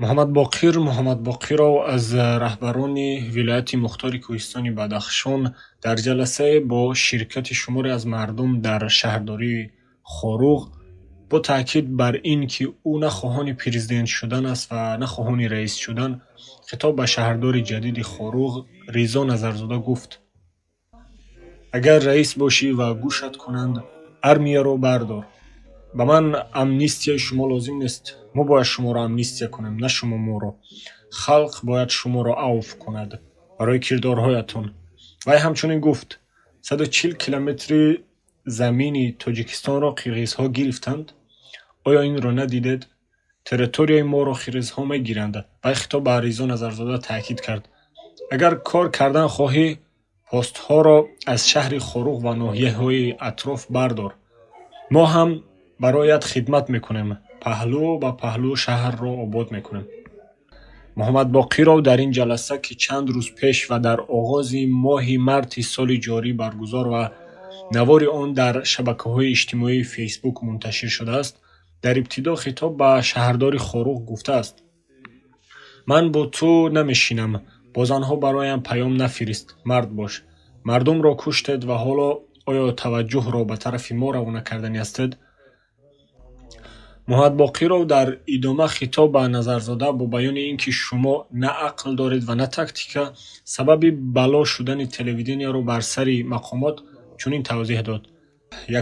Муҳаммадбоқир Муҳаммадбоқиров аз раҳбарони вилояти мухтори кӯҳистони Бадахшон дар ҷаласае бо ширкати шуморе аз мардум дар шаҳрдории Хоруғ бо таъкид бар ин ки ӯ на хоҳони президент шудан аст ва на хоҳони раис шудан, хитоб ба шаҳрдори ҷадиди Хоруғ Ризо Назарзода гуфт: «Агар раис бошӣ ва гӯшат кунанд, армияро бардор. Ба ман амнистияи шумо лозим нест. Мо бояд шуморо амнистия кунем, на шумо моро. Халқ бояд шуморо авф кунад барои кирдорҳоятон». Вай ҳамчунин гуфт: 140 километри замини Тоҷикистонро қирғизҳо гирифтанд. Оё инро надидед? Территорияи моро қирғизҳо мегиранд. Вай хитоб ба Ризо Назарзода таъкид кард: «Агар кор кардан хоҳӣ, постҳоро аз шаҳри Хоруғ ва ноҳияҳои атроф бардор. Мо ҳам бароят хидмат мекунем, паҳлӯ ба паҳлӯ шаҳрро обод мекунем». Муҳаммадбоқиров дар ин ҷаласа, ки чанд рӯз пеш ва дар оғози моҳи марти соли ҷорӣ баргузор ва навори он дар шабакаҳои иҷтимоии Фейсбук мунташир шудааст, дар ибтидо хитоб ба шаҳрдори Хоруғ гуфтааст: «Ман бо ту намешинам, бо занҳо бароям паём нафирист, мард бош. Мардумро куштед ва ҳоло оё таваҷҷӯҳро ба тарафи мо равона карданӣ ҳастед?» Муҳаммадбоқиров дар идома хитоб ба Назарзода бо баёни ин ки шумо на ақл доред ва на тактика, сабаби бало шудани телевидениеро бар сари мақомот чунин тавзеҳ дод: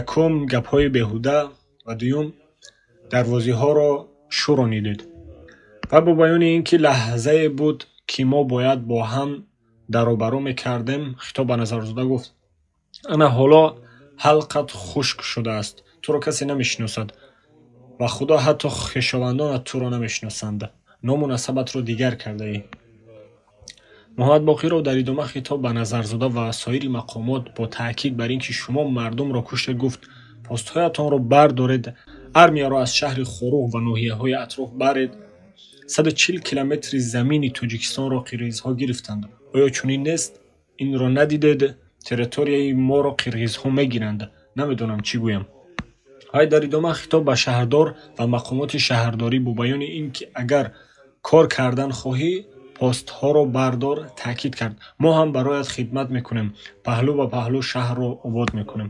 «Якум, гапҳои беҳуда ва дуюм, дарвозиҳоро шӯронидед». Ва бо баёни ин ки лаҳзае буд, ки мо бояд бо ҳам даробаро мекардем, хитоб ба Назарзода гуфт: «Ана ҳоло ҳалқат хушк шудааст, туро касе намешиносад ва Худо, ҳатто хешовандонат туро намешиносанд, ному насабатро дигар кардаӣ». Муҳаммадбоқиров дар идома хитоб ба Назарзода ва соири мақомот бо таъкид бар ин ки шумо мардумро куштед гуфт: «Постҳоятонро бардоред, армияро аз шаҳри Хоруғ ва ноҳияҳои атроф баред. 140 километри замини Тоҷикистонро қирғизҳо гирифтанд. Оё чунин нест? Инро надидед? Территорияи моро қирғизҳо мегиранд. Намедонам, чӣ гӯям». Вай дар идома хитоб ба шаҳрдор ва мақомоти шаҳрдорӣ бо баёни ин ки агар кор кардан хоҳӣ, постҳоро бардор, таъкид кард: «Мо ҳам бароят хидмат мекунем, паҳлӯ ба паҳлӯ шаҳрро обод мекунем».